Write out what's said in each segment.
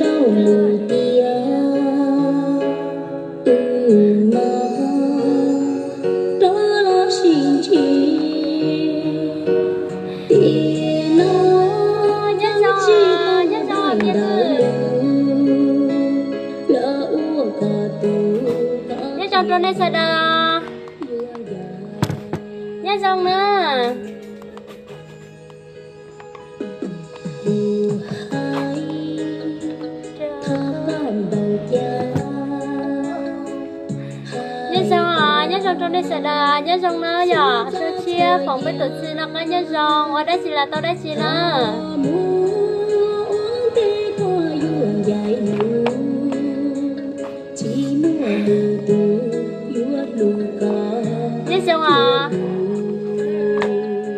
Rau lwm tiam, wb mas rov los sib ntsib tiam no. Nyob zoo, nyob zoo, nyob zoo, nyob zoo rau nej sawv daws. Nyob zoo na. Nyob zoo, nyob zoo rau nej sawv daws, nyob zoo na yom, sua tshiab foom peb tus txwv no qab nyob zoo, ua dab tsi los tau dab tsi na. Nyob zoo os.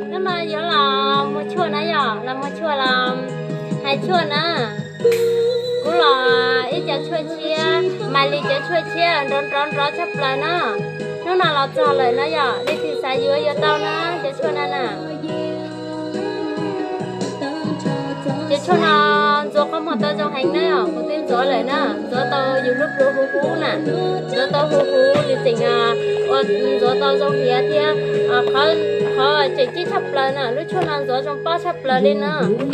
Hnub no yuav los muag tshuaj na yom, los muag tshuaj los hais tshuaj na. Kuv los ib co tshuaj tshiab, Maiv Lis cov tshuaj tshiab nrov nrov nrov tshaj plaws na. Hnub no los txog lawm na yom, leej twg xav yuav yuav tau na, cov tshuaj no na. Cov tshuaj no ntxuav qhov muag tau zoo heev na, kuv twb ntxuav lawm na, ntxuav tau yus lub plhu huv huv na, ntxuav tau huv huv nws tseem ua ntxuav tau zoo hiav thiab, qhov tseem ceeb tshaj plaws na, lub tshuaj no ntxuav zoo pob tshaj plaws li na. Lub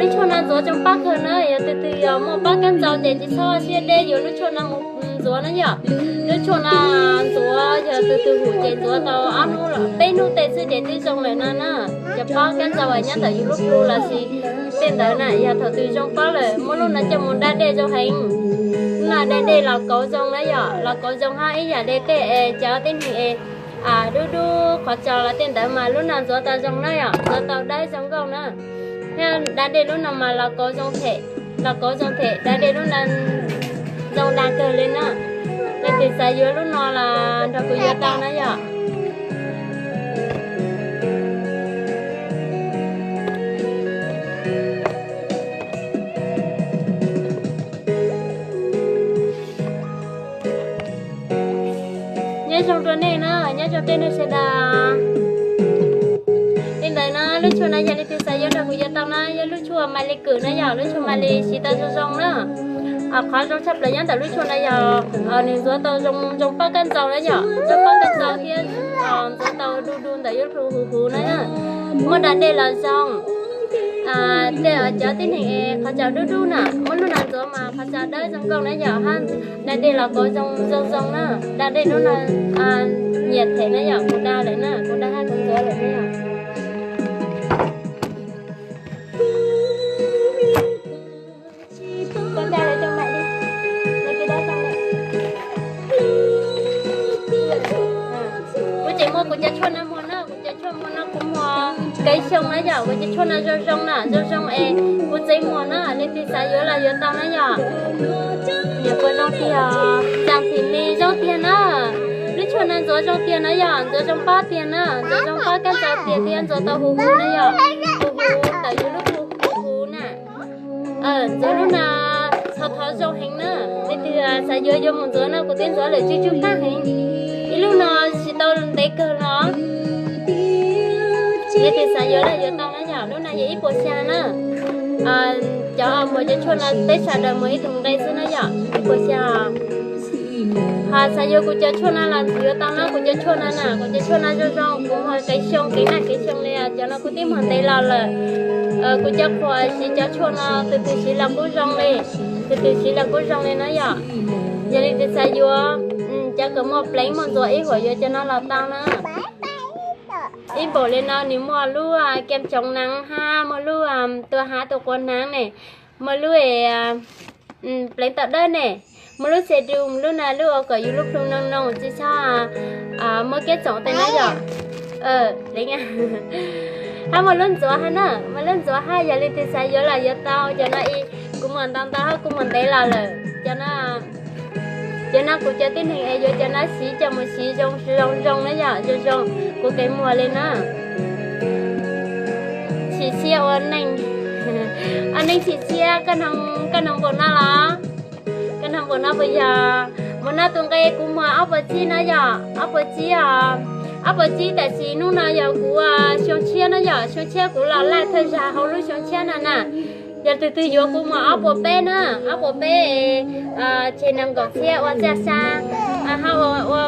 tshuaj no ntxuav zoo pob kawg na, yog tus twg yog muaj pob kab ntxaus ces tsis txhob siab deb yuav lub tshuaj no mus ntxuav na yom. Lub tshuaj no ntxuav yog tus twg hum ces ntxuav tau ob hnub los peb hnub tej xwb ces twb zoo lawm no na. Cov pob kab ntxaus uas nyob ntawm yus lub plhu los sis tej ntawd na, yog thaum twg zoo pob lawm muab lub no coj mus da dej zoo heev. Lub no da dej los kauv zoo na yom, los kauv zoo hab ib yam li tej es cov tib neeg es dub dub qhov tsos los tej ntawd mas lub no ntxuav tau zoo na yom, ntxuav tau dawb zoo nkauj na. Thiab da dej lub no mas los kauv zoo them, los kauv zoo them, da dej lub no zoo da kawg li na. Leej twg xav yuav lub no los nrog kuv yuav tau na yom. Nyob zoo rau nej na, nyob zoo rau nej sawv daws. Li ntawd na, lub tshuaj no yog leej twg xav yuav nrog kuv yuav tau na, yog lub tshuaj Maiv Lis kws na yom, lub tshuaj Maiv Lis siv tau zoo zoo na. Qhov zoo tshaj plaws nyob ntawm lub tshuaj no yog nws ntxuav tau zoo zoo pob kab ntxaus na yom, zoo pob kab ntxaus thiab ntxuav tau du du ntawm yus lub plhu huv huv na. Muab da dej los zoo. Tej cov tib neeg es qhov tsos dub dub na, muab lub no ntxuav mas qhov tsos dawb zoo nkauj na yom, hab da dej los kauv zoo zoo zoo na. Da dej lub no nyiam them na yom, kuv da lawm na, kuv da hab kuv ntxuav lawm na yom. Kuv tseem muag kuv cov tshuaj no muag na, kuv cov tshuaj muag no kuv muag kev xyoo na yom, kuv cov tshuaj no zoo zoo na, zoo zoo es kuv tseem muag na, leej twg xav yuav los yuav tau na yom. Niam kuv zoo tiag, txav thim me zoo tiag na. Lub tshuaj no ntxuav zoo tiag na yom, ntxuav zoo pob tiag na, ntxuav zoo pob kab ntxaus tiag thiab ntxuav tau huv huv na yom, huv huv ntawm yus lub huv huv na. Ntxuav lub no thov thov zoo heev na, leej twg xav yuav yuav mus ntxuav na, kuv twb ntxuav lawm tsw tsw kab heev. Ib lub no siv tau ntev kawg los. Leej twg xav yuav los yuav tau na yom, lub no yog ib puas xya na. Cov muag cov tshuaj no peb sawv daws muag ib tug nqe xwb na yom, ib puas xya. Ho xav yuav kuv cov tshuaj no los yuav tau na, kuv cov tshuaj no na, kuv cov tshuaj no zoo zoo, kuv muag kev xyoo kev naj kev xyoo li, cov no kuv twb muag ntev los lawm. Kuv cov qhuas siv cov tshuaj no tus twg siv los kuj zoo li, tus twg siv los kuj zoo li na yom. Yog leej twg xav yuav, cov kws muaj pleev muaj ntxuav ib huam yuav cov no los tau na. Ib npaum li no nws muaj lub kem tsoov hnav hab muaj lub tua hav tua quav hnav ne, muaj lub pleev tau dawb ne, muaj lub xe du, lub na lub ua kom yus lub plhu noo noo tsis txhob muaj kiab txoom tej na yom. Hab muaj lub ntxuav hab na, muaj lub ntxuav hab, yog leej twg xav yuav los yuav tau cov no. Kuv muag ntau ntau hab kuv muag ntev los lawm cov no. Cov no kuv cov tib neeg es yuav cov no siv coj mus siv zoo zoo zoo na yom, zoo zoo kuv kev muag li na. Chim siab ua neej, ua neej chim siab, koj noog npaum no los? Koj noog npaum no puas yog? Npaum no tus nqe kuv muag ob puas tsib na yom, ob puas tsib os. Ob puas tsib, tam sim hnub no yog kuv xyoo tshiab na yom, xyoo tshiab kuv los laij thawj zaug hauv lub xyoo tshiab no na. Yog tus twg yuav kuv muag ob puas peb na, ob puas peb, tseg nees nkaum txhiab ua txaj sa, ho ua,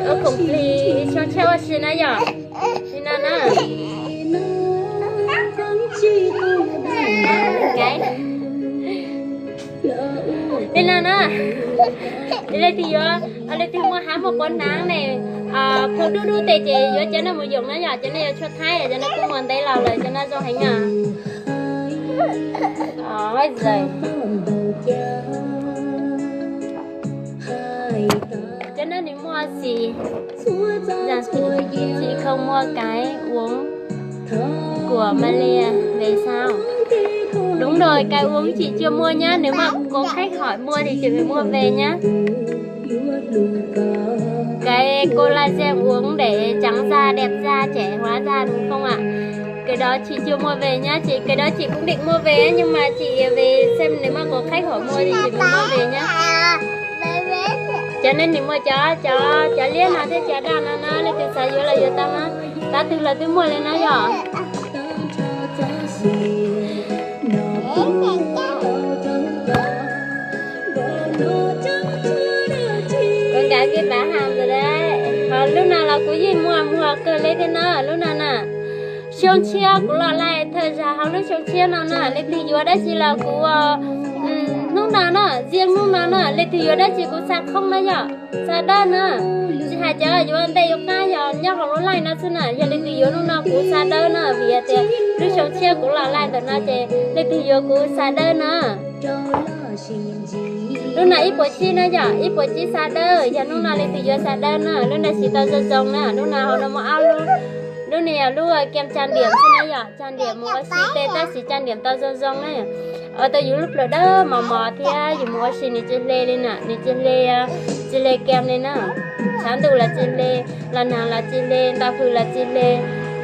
ua khoom plig xyoo tshiab ua si na yom. Li no na. Li no na. Leej twg yuav, leej twg muaj hab muaj quav hnav ne, phau dub dub tes ces yuav cov no mus yoom na yom, cov no yog tshuaj thaib, cov no kuj muag ntev los lawm, cov no zoo heev na. Cov no nws muaj xim, xim khau muag cái uống của Malia về sao? Đúng rồi, cái uống chị chưa mua nhá, nếu mà có khách hỏi mua thì chị mới mua về nhá. Cái collagen uống để trắng da, đẹp da, trẻ hóa da đúng không ạ? Cái đó chị chưa mua về nhá, chị, cái đó chị cũng định mua về ấy, nhưng mà chị về xem nếu mà có khách hỏi mua thì chị mới mua về nhá. Cov no nws muaj cov, cov, cov liab no thiab cov daj no na, leej twg xav yuav los yuav tau na. Tab twg los twb muaj li na yom. Quảng cáo cái bán hàng rồi đấy. Ho lub no los kuv yeej muag muag kawg li thiab na, lub no na. Xyoo tshiab kuv los laij thawj zaug hauv lub xyoo tshiab no na, leej twg yuav dab tsi los kuv, hnub no na, ziag hnub no na, leej twg yuav dab tsi kuv xa khoob na yom, xa dawb na. Tsis hais cov yuav ntej yuav qab, yog nyob hauv lub laij no xwb na, yog leej twg yuav hnub no kuv xa dawb na, vim tias lub xyoo tshiab kuv los laij ntawm no ces leej twg yuav kuv xa dawb na. Lub no ib puas tsib na yom, ib puas tsib xa dawb, yog hnub no leej twg yuav xa dawb na, lub no siv tau zoo zoo na, lub no hauv no muaj ob lub, lub no yog lub kem trang điểm xwb na yom, trang điểm mus ua si tej tab sis trang điểm tau zoo zoo na. Ua tau yus lub plawv dawb mos mos thiab yus mus ua si nws tsis hle li na, nws tsis hle, tsis hle kem li na. Tshav ntuj los tsis hle, los nag los tsis hle, nta hws los tsis hle.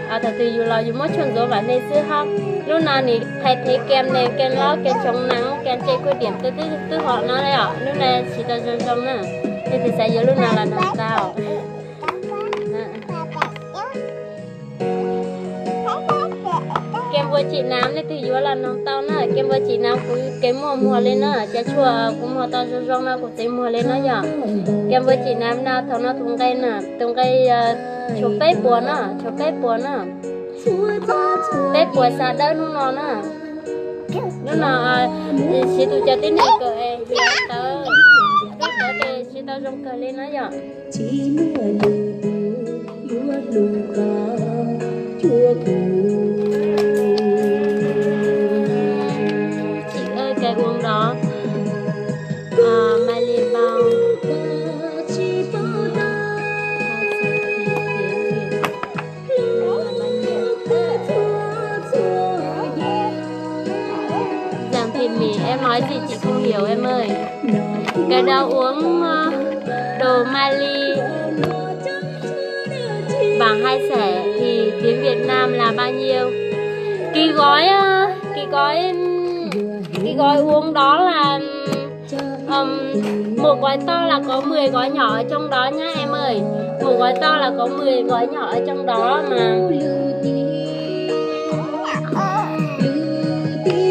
Thaum twg yus los yus muab tshuaj ntxuav vam hle xwb hab. Lub no nws thay thế kem ne, kem loj, kem chống nắng, kem che khuyết điểm, twb, twb hom no yom, lub no siv tau zoo zoo na. Leej twg xav yuav lub no los nug tau. Kem npua tsim nav leej twg yuav los nug tau na, kem npua tsim nav kuv kev muag muag li na, cov tshuaj kuv muag tau zoo zoo no kuv tsev muag li na yom. Kem npua tsim nav no thaum no tus nqe na, tus nqe tshuav peb puas na, tshuav peb puas na. Peb puas xa dawb hnub no na. Hnub no siv tus cov tib neeg kawm es hiav tawv, tawv ces siv tau zoo kawg li na yom. Chị ơi, cái uống đó, à, Mai Liên bao. Giọng thì Mỹ, em nói gì chị không hiểu em ơi. Cái đó uống, ờ, đồ Mai Ly. Bạn hay sẽ thì tiếng Việt Nam là bao nhiêu? Cái gói, ờ, cái gói, cái gói uống đó là, ừm, một gói to là có mười gói nhỏ ở trong đó nhá em ơi. Một gói to là có mười gói nhỏ ở trong đó mà.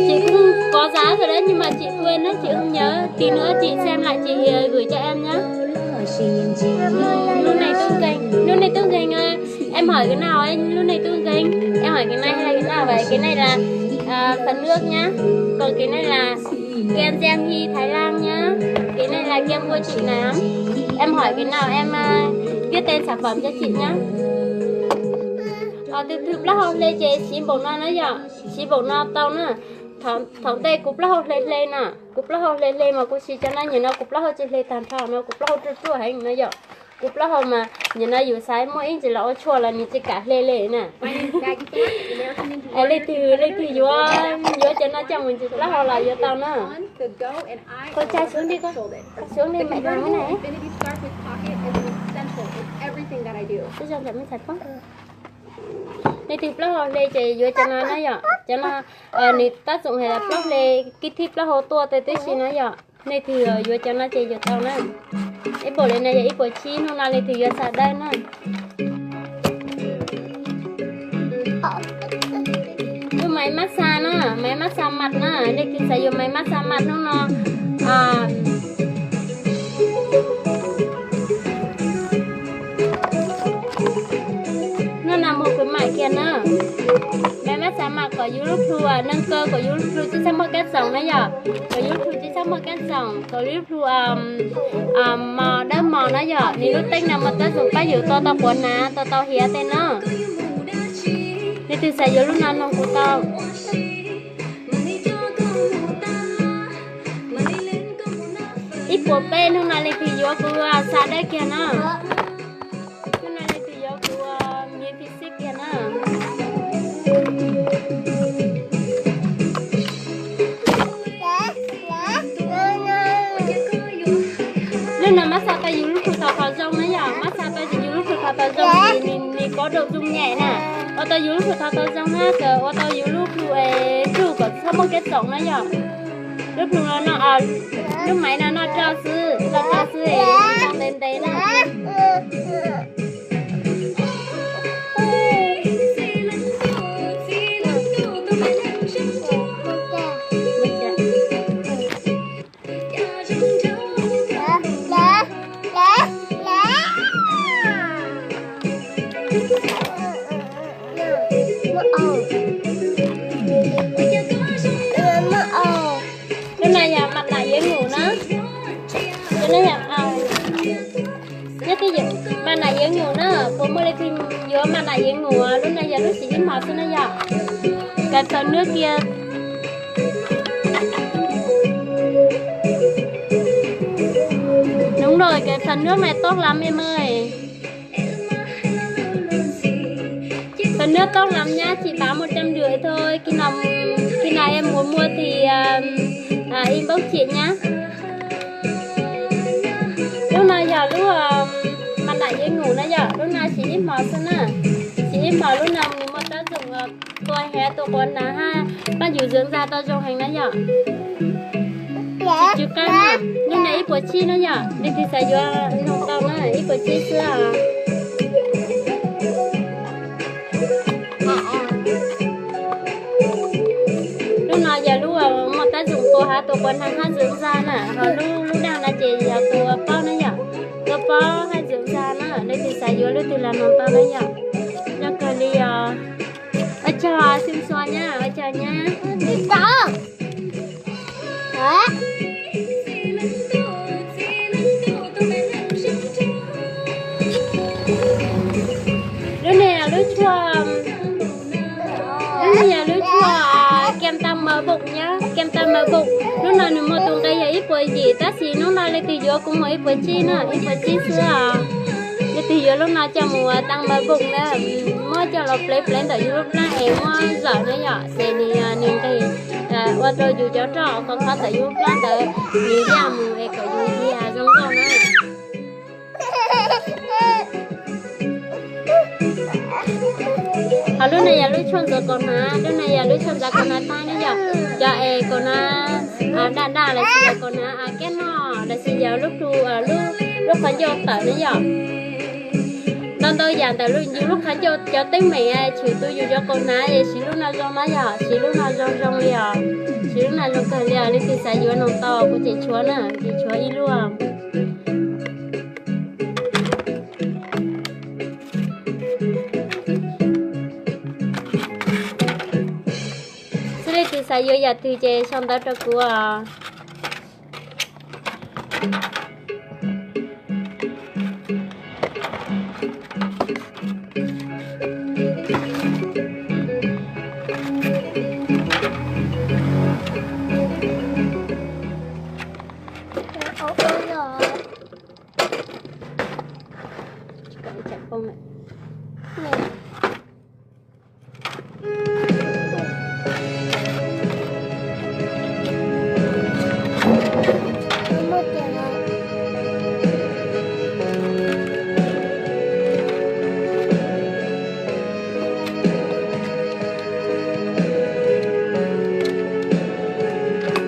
Chị cũng có giá rồi đấy nhưng mà chị quên đó, chị không nhớ. Tí nữa chị xem lại chị, ờ, gửi cho em nhá. Lub neej tub nkeeg, lub neej tub nkeeg, em hỏi cái nào ấy, lub neej tub nkeeg. Em hỏi cái này hay là cái nào vậy? Cái này là, à, phần nước nhá. Còn cái này là kem Giang Hy Thái Lan nhá. Cái này là kem vua chị Nám. Em hỏi cái nào em, à, viết tên sản phẩm cho chị nhá. Tus twg plaub hau hle ces siv npaum no na yom, siv npaum no tau na. Thaum ntej kuv plaub hau hle hle na, kuv plaub hau hle hle mas kuv siv cov no, nim no kuv plaub hau tsis hle tag nrho no, kuv plaub hau ruaj ruaj heev no yom. Kuv plaub hau mas nim no yus xav muaj ib ntsis los ua tshuaj los nws tsis kam hle li na. Leej twg, leej twg yuav, yuav cov no coj mus ntsis plaub hau los yuav tau na. Con trai xuống đi con, con xuống đi mẹ hàng cái này. Cái dòng chả mới sạch quá. Leej twg plaub hau hle ces yuav cov no na yom. Cov no nws tab txoom hais plaub hle, kib thib plaub hau tuaj tej tib si na yom. Leej twg yuav cov no ces yuav tau na. Ib puas li no yog ib puas tsib, hnub no leej twg yuav xa dawb na. Mab xa na, maiv mab xa mas na, leej twg xav yuav maiv mab xa mas hnub no, hnub no mus khwv mam kiag na. Maiv mab xa mas kom yus lub plhu, neeg kaw kom yus lub plhu tsis txhob muaj kab txoom na yom, kom yus lub plhu tsis txhob muaj kab txoom, kom yus lub plhu mos dawb mos na yom, nws lub teeb no muaj tab txoom pab yus tau tau quav hnav, tau tau hiav tej na. Leej twg xav yuav lub no noog kuv tau. Ib puas peb, hnub no leej twg yuav kuv xa dawb kiag na. Hnub no leej twg yuav kuv miv phi xib kiag na. Lub no mab xa tau yus lub plhu thov thov zoo na yom, mab xa tau yus lub plhu thov thov zoo, nws kov doo zoo nyaim na. Ua tau yus lub plhu thov thov zoo na, ua tau yus lub plhu es plhu kom txhob muaj kab txoom na yom. Lub plhu no, lub maiv no noj roj xwb, noj roj xwb es ntev ntev na. Lub no yog mas nam yev ngum na. Nyob twj ywm, mas nam yev ngum na, puas muaj leej twg yuav mas nam yev ngum? Lub no yog lub siv ib hmos xwb na yom. Kaw txaws nwb kiag. Đúng rồi, cái phần nước này tốt lắm em ơi. Phần nước tốt lắm nhá, chị bán một trăm rưỡi thôi. Khi nào, khi nào em muốn mua thì à, à, inbox chị nhá. Lub no yog lub mas nam yev ngum na yom, lub no siv ib hmos xwb na. Siv ib hmos lub no nws muaj tác dụng tua hiav tua quav hnav hab pab yus dưỡng da tau zoo heev na yom. Tsis tsw qab na. Lub no ib puas tsib na yom, leej twg xav yuav noog tau na, ib puas tsib xwb os. Lub no yog lub muaj tác dụng tua hiav tua quav hnav hab dưỡng da na, ho lub, lub daj no ces yog tua pob na yom, tua pob hab dưỡng da na, leej twg xav yuav leej twg los noog tau na yom. Zoo kawg li os. Ua tsaug xim xua nyab, ua tsaug nyab. Lub no yog lub tshuaj, lub no yog lub tshuaj kem tau mawv boom nyab, kem tau mawv boom. Lub no nws muaj tus nqi yog ib puas yim, tab sis hnub no leej twg yuav kuv muag ib puas tsib na, ib puas tsib xwb os. Leej twg yuav lub no coj mus ua tau mawv boom na, muab coj los plev plev ntawm yus lub plab es muab zawm na yom, ces nws, nws nqis ua rau yus cov roj khov khov ntawm yus lub plab ntawd nws yaj mus es kom yus yag zoo nkauj na. Ho lub no yog lub tshuaj ntxuav kaus hnav, lub no yog lub tshuaj ntxuav kaus hnav tag na yom. Cov es kaus hnav daj daj los sis yog kaus hnav kab noj los sis yog lub plhu, lub qhov ncauj tawm na yom. Ntau ntau yam ntawm yus lub qhov ncauj cov teeb meem tshwm tu yus cov kaus hnav es siv lub no zoo na yom, siv lub no zoo zoo li os. Siv lub no zoo kawg li os, leej twg xav yuav noog tau kuv ces tshuav na, ces tshuav ib lub. Xwb leej twg xav yuav yam twg ces sau ntawv rau kuv os.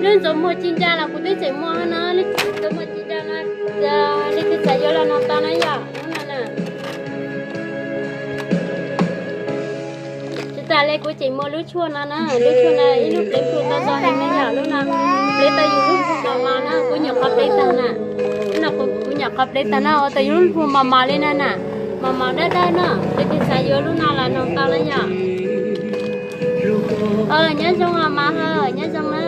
Lub ntxuav muag ci ntsa los kuv twb tseem muaj na, lub ntxuav muag ci ntsa no, leej twg xav yuav los noog tau na yom, lub no na. Tsis tas li Kuv tseem muaj lub tshuaj no na, lub tshuaj no ib lub plev plhu tau zog heev na yom, lub no plev tau yus lub plhu mos mos na, kuv nyuam qhuav plev tag na. Lub no kuv nyuam qhuav plev tag na, ua tau yus lub plhu mos mos li na na, mos mos dawb dawb na, leej twg xav yuav lub no los nug tau na yom. Nyob zoo os mas, nyob zoo na.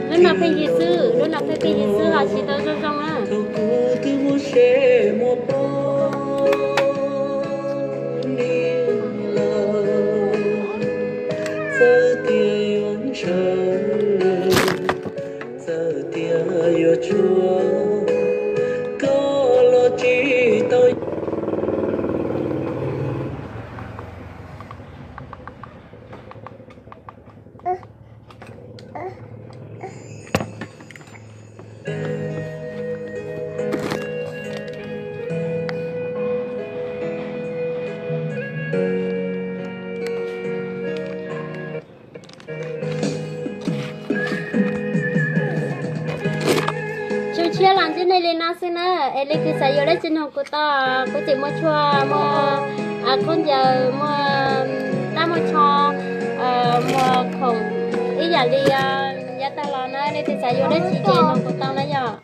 Lub no pheej yig xwb, lub no pheej pheej yig xwb ho siv tau zoo zoo na. Txawm tias yuav ntshaw, txawm tias yuav tsuag, koj los tsis tau. Zoo siab los ntsib nej li no xwb na, es leej twg xav yuav dab tsi nug kuv tau, kuv tseem muaj tshuaj, muaj khaub ncaws, muaj dab muaj tsho, muaj khoom ib yam li yav tag los na, leej twg xav yuav dab tsi ces nug kuv tau na yom.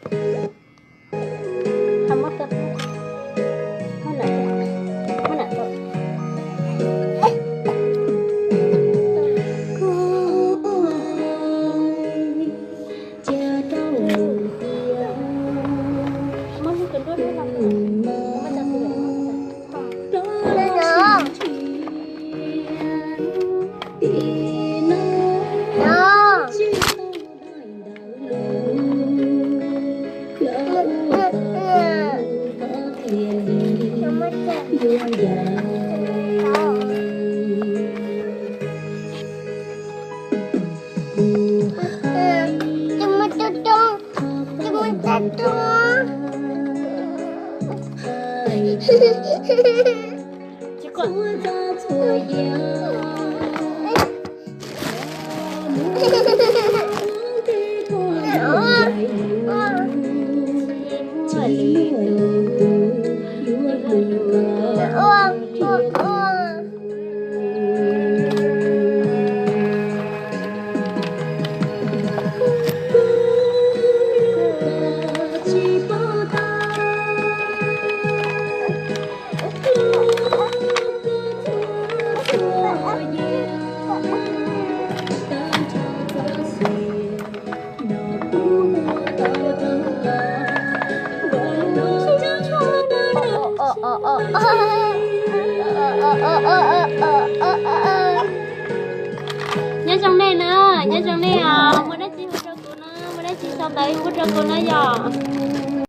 Nyob zoo nej na, nyob zoo nej os, muaj dab tsi hu rau kuv na, muaj dab tsi sau ntawv hu rau kuv na yom.